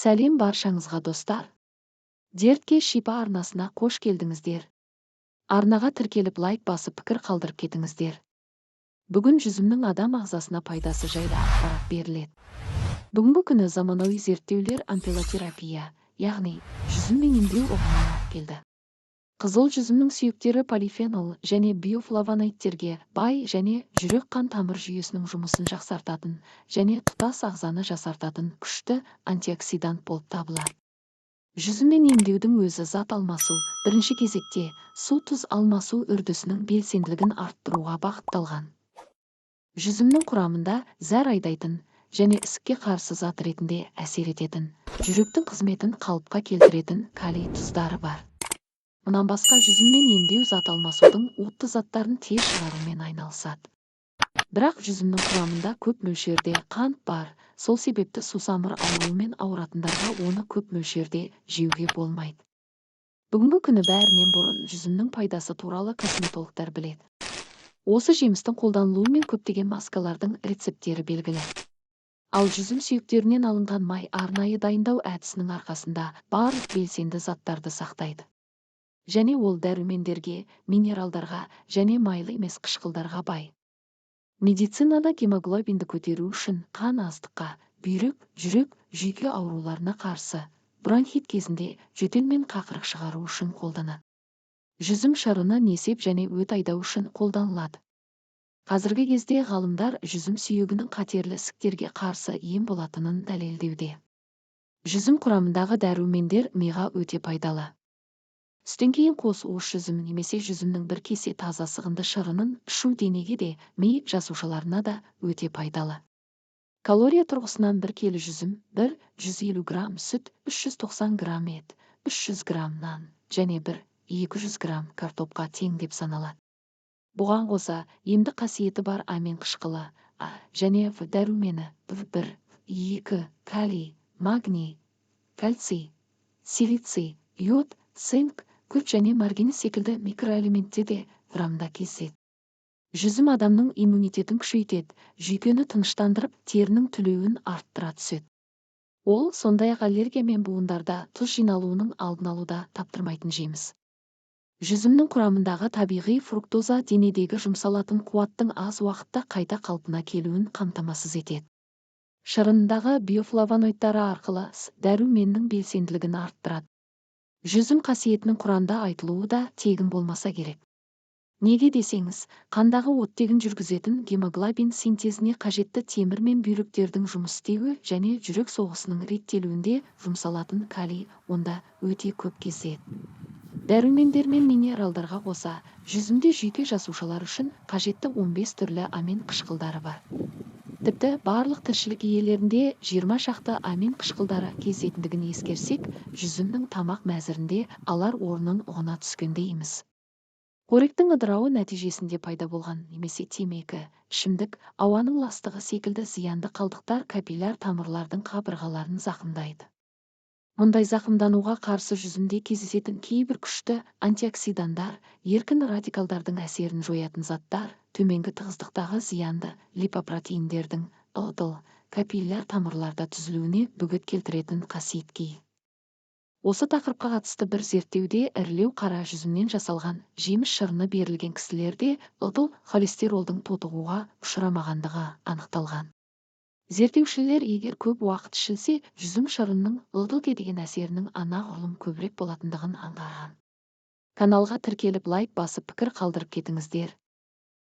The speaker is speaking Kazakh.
Сәлем баршаңызға, достар! Дертке шипа арнасына қош келдіңіздер. Арнаға тіркеліп, лайк басып, пікір қалдырып кетіңіздер. Бүгін жүзімнің адам ағзасына пайдасы жайлы ақпарат беріледі. Бүгінгі күні заманауи зерттеулер ампелотерапия, яғни жүзіммен емдеу ұғымын алып келді. Қызыл жүзімнің сүйектері полифенол және биофлавоноидтерге бай және жүрек-қан тамыр жүйесінің жұмысын жақсартатын және тұтас ағзаны жасартатын күшті антиоксидант болып табылады. Жүзіммен емдеудің өзі зат алмасу, бірінші кезекте су-тұз алмасу үрдісінің белсенділігін арттыруға бағытталған. Жүзімнің құрамында зәр айдайтын және ісікке қарсы зат ретінде әсер ететін, жүректің қызметін қалыпқа келтіретін калий тұздары бар. Мұнан басқа, жүзіммен емдеу зат алмасудың уытты заттарын тез шығарумен айналысады. Бірақ жүзімнің құрамында көп мөлшерде қант бар, сол себепті сусамыр ауруымен ауыратындарға оны көп мөлшерде жеуге болмайды. Бүгінгі күні бәрінен бұрын жүзімнің пайдасы туралы косметологтар біледі. Осы жемістің қолданылуымен көптеген маскалардың рецепттері белгілі. Ал жүзім сүйектерінен алынған май арнайы дайындау әдісінің арқасында барлық белсенді заттарды сақтайды. Және ол дәрумендерге, минералдарға және майлы емес қышқылдарға бай. Медицинада гемоглобинді көтеру үшін, қан аздыққа, бүйрек, жүрек, жүйке ауруларына қарсы, бронхит кезінде жөтел мен қақырық шығару үшін қолданады. Жүзім шырыны несеп және өт айдау үшін қолданылады. Қазіргі кезде ғалымдар жүзім сүйегінің қатерлі ісіктерге қарсы ем болатынын дәлелдеуде. Жүзім құрамындағы дәрумендер миға өте пайдалы. Түстен кейін қос уыс жүзім немесе жүзімнің бір кесе таза сығынды шырынын ішу денеге де, ми жасушаларына да өте пайдалы. Калория тұрғысынан 1 келі жүзім 150 грамм сүт, 390 грамм ет, 300 грамм нан және 200 грамм картопқа тең деп саналады. Бұған қоса, емдік қасиеті бар амин қышқылы, А және В дәрумені, В1, 2, калий, магний, кальций, силиций, йод, цинк, күкірт және марганец секілді микроэлементтер де құрамында кездеседі. Жүзім адамның иммунитетін күшейтеді, жүйкені тыныштандырып, терінің түлеуін арттыра түседі. Ол сондай-ақ аллергия мен буындарда тұз жиналуының алдын алуда таптырмайтын жеміс. Жүзімнің құрамындағы табиғи фруктоза денедегі жұмсалатын қуаттың аз уақытта қайта қалпына келуін қамтамасыз етеді. Шырынындағы биофлавоноидтары арқылы С дәруменінің белсенділігін арттырады. Жүзім қасиетінің Құранда айтылуы да тегін болмаса керек. Неге десеңіз, қандағы оттегін жүргізетін гемоглобин синтезіне қажетті темір мен бүйректердің жұмыс істеуі және жүрек соғысының реттелуінде жұмсалатын калий онда өте көп кездеседі. Дәрумендер мен минералдарға қоса, жүзімде жүйке жасушалары үшін қажетті 15 түрлі амин қышқылдары бар. Тіпті барлық тіршілік иелерінде 20 шақты амин қышқылдары кездесетіндігін ескерсек, жүзімнің тамақ мәзірінде алар орнын ұғына түскендейміз. Қоректің ыдырауы нәтижесінде пайда болған немесе темекі, ішімдік, ауаның ластығы секілді зиянды қалдықтар капилляр тамырлардың қабырғаларын зақымдайды. Мұндай зақымдануға қарсы жүзімде кездесетін кейбір күшті антиоксидандар, еркін радикалдардың әсерін жоятын заттар, төменгі тығыздықтағы зиянды липопротеиндердің ЛДЛ капилляр тамырларда түзілуіне бөгет келтіретін қасиетке ие. Осы тақырыпқа қатысты бір зерттеуде ірілеу қара жүзімнен жасалған жеміс шырыны берілген кісілерде ЛДЛ холестеролдың тотығуға ұшырамағандығы анықталған. Зерттеушілер егер көп уақыт ішілсе, жүзім шырынының ЛДЛ-ге деген әсерінің анағұрлым көбірек болатындығын аңғарған. Каналға тіркеліп, лайк басып, пікір қалдырып кетіңіздер.